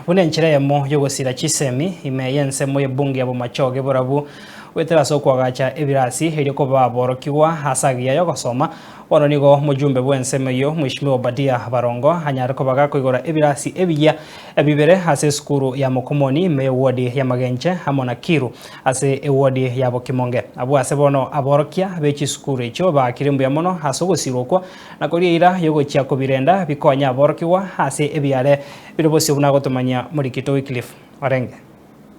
Buna enchera eyemo y'ogosira chisemi ime y'ensemo y'ebunge ya Bomachoge borabu goetera ase okoagacha ebirasi erio koba aborokigwa ase agiya y'ogosoma. Bono nigo omojumbe bw'ensemo eyio Mweshimiwa Obadia Barongo anyare koba gakoigora ebirasi ebiyia bibere ase esukuru ya Mokomoni ime y'ewodi ya Magenche amo na Kiru ase ewodi ya Bokimonge. Abwo ase bono aborokia be chisukuru echio baakire mbuya mono ase ogosirwa okwo na koria eira y'ogochia kobirenda bikonye aborokigwa ase ebiare bire bosio buna agotomanyia Morikito Wycliffe Orenge.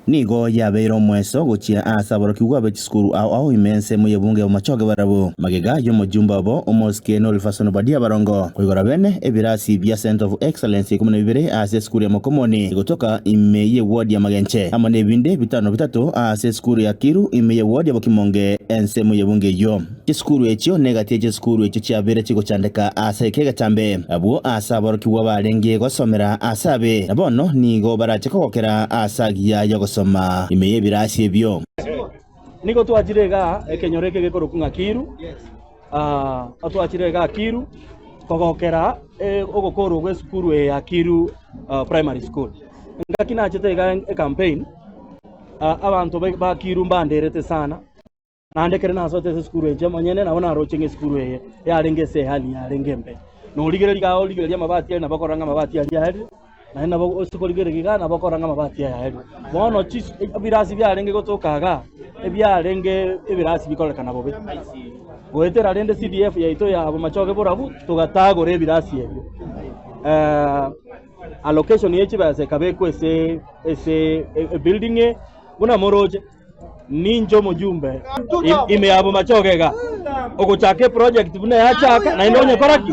Nigo yabeire omweso gochia aase aborokigwa be chisukuru ao ao ime ensemo y'ebunge y'Omochoge barabwo, magega y'omojumbe obo omosike Nolfason Obadia Barongo, koigora bene ebirasi bia Centre of Excellence ikomi na bibere ase esukuru ya Mokomoni egotoka ime y'eward ya Magenche, amo nebinde bitano na bitato ase esukuru ya Kiru ime y'eward ya Bokimonge ensemo y'ebunge eyio. Chisukuru echio negati ye chisukuru echio chiabeire chigochandeka ase eke egetambe, abwo aase aborokigwa barenge gosomera aase abe, na bono nigo barache kogokera aase agiya y'ogosoma ime y'ebirasi ebio. Nigo twachire igaa ekenyoro eke gekorokwa ng'a Kiru, twachire igaa Kiru kogokera ogokorwa gwa esukuru eye ya Kiru Primary School. Engaki nachete igaa ecampaign, abanto ba Kiru mbanderete sana. Naende ekero nasoete ase esukuru enche omonyene, nabo naroche ng'a esukuru eye yarenge ase ehali yarenge embe. Na origereria iga origereria amabati aria nabo okorora ng'a amabati aria aerire, naende nabo ase korigereria iga nabo okorora ng'a amabati aya aerire. Bono chis ebirasi biarenge gotoka igaa, ebiarenge ebirasi bikorekana bobe. Goetera rende CDF yaito ya Bomachoge Borabu, togatagora ebirasi ebio. Allocation ye chibesa ekabekwa ase ase ebuilding eye, buna moroche. Ninche omojumbe ime ya Bomachoge iga, ogochaka eproject buna yachaka naende onyekora ki?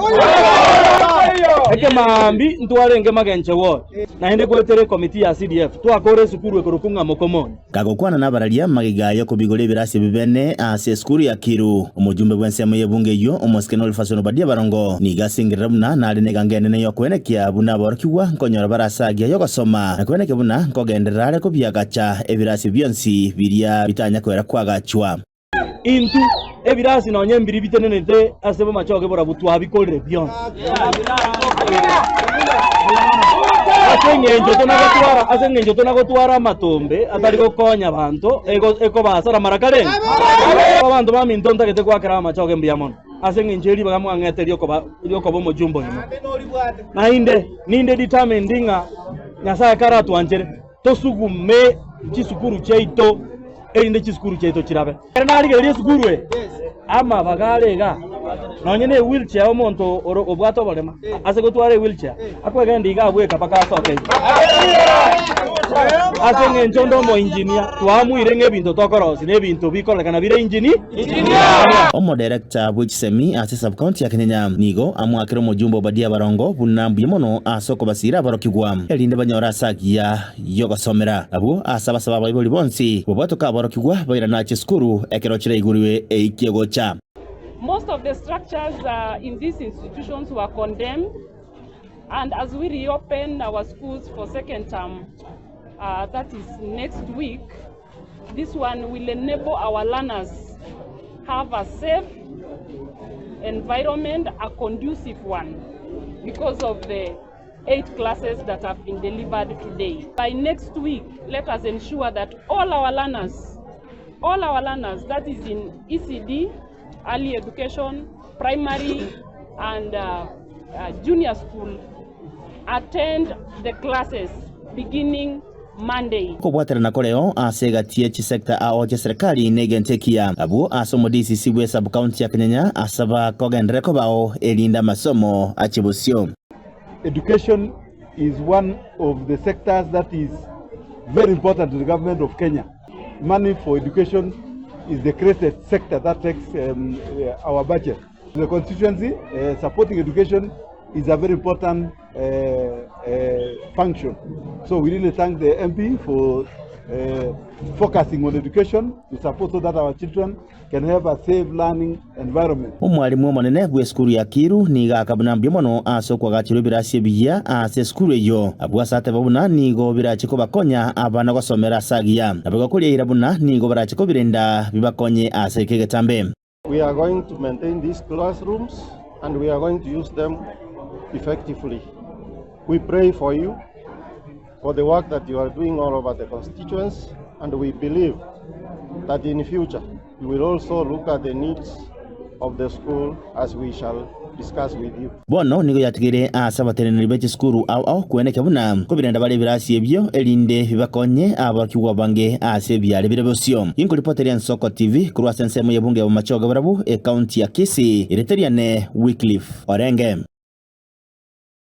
Ekemaambi ntwarenge Magenche ward naende goetera ecommittee ya CDF twakora esukuru ekorokwa ng'a Mokomoni. Gagokwana nabararia magega y'okobigora ebirasi ebi bene ase esukuru ya Kiru, omojumbe bw'ensemo y'ebunge eyio, omosike Nolfason Obadia Barongo, nigo asengerera buna nare negango enene y'okoenekia buna aborokigwa nkonyora bare ase agiya y'ogosoma, na koenekia buna nkogenderera are kobiagacha ebirasi bionsi biria bitanya kwera koagachwa. Intwe ebirasi nonya mbiri bitenenete ase bomachoge borabu twabikorire bionsi. Ase engencho tonagotwara ase engencho tonagotwara amatombe atari gokonya abanto ego ekobasara mara kare. Abanto baminto ntagete goakera amachoge mbuya mono ase engencho ye ribaga mwang'ete riokoba riokoba omojumbe oino. Naende ninde determined ng'a Nyasaye karatwanchere Tosugume chisukuru chiaito, erinde chisukuru chiaito chirabe. Ekero narigereria esukuru eye, amabaga are igaa, nonye ne ewheelchair omonto ore obwate oborema ase gotwara ewheelchair, akwegenda igaa bweka mpaka asoke ime. Ase eng'encho onde omoengineer, twaamuire ng'a ebinto tokorosia na ebinto bikorekana bire engineer. Omodirector bwe chisemi ase sub-county ya Kenyenya nigo amoakire omojumbe Obadia Barongo buna mbuya mono ase okobasiira aborokigwa erinde banyore ase agiya y'ogosomera. Abwo ase abasaba abaibori bonsi bobwatoka aborokigwa bairane ache esukuru ekero chiraigurwe eiki egocha. Most of the structures in these institutions were condemned and as we reopen our schools for second term that is next week, This one will enable our learners have a safe environment, a conducive one, because of the 8 classes that have been delivered today. By next week, let us ensure that all our learners, all our learners, that is in ECD, early education, primary and junior school, attend the classes beginning Monday. Okobwaterana koreo ase egati ye chisecta ao chi'eserekari negento ekiya. Abwo ase omo-DCC bwe sub-county ya Kenyenya asaba kogenderere kobao erinde amasomo achie bosio. Education is one of the sectors that is very important to the government of Kenya. Money for education is the greatest sector that takes our budget. The constituency supporting education is a very important function. So we really thank the MP for focusing on education to support so that our children can have a safe learning environment. Omwalimu omonene bw'esukuru ya Kiru nigo akabuna mbuya mono ase okoagacherwa ebirasi ebiya ase esukuru eyio. Abwo ase ateba buna nigo birache kobakonya abana gosomera ase agiya. Naboigo koria eira buna nigo barache kobirenda bibakonye ase eke egetambe. We are going to maintain these classrooms and we are going to use them effectively. We pray for you. for the work that you are doing all over the constituency and we believe that in future you will also look at the needs of the school as we shall discuss with you. Bono nigo yatigaire ase abateneneri be chisukuru ao ao kweneka buna nkobirenda bare ebirasi ebio, erinde bibakonye aborokigwa bange ase ebiare bire bosio. Ginkoripoteria Ensoko TV korwa ase ensemo y'ebunge ya Bomachoge barabwo, ekaunti ya Kisii, erieta riane Wycliffe Orenge.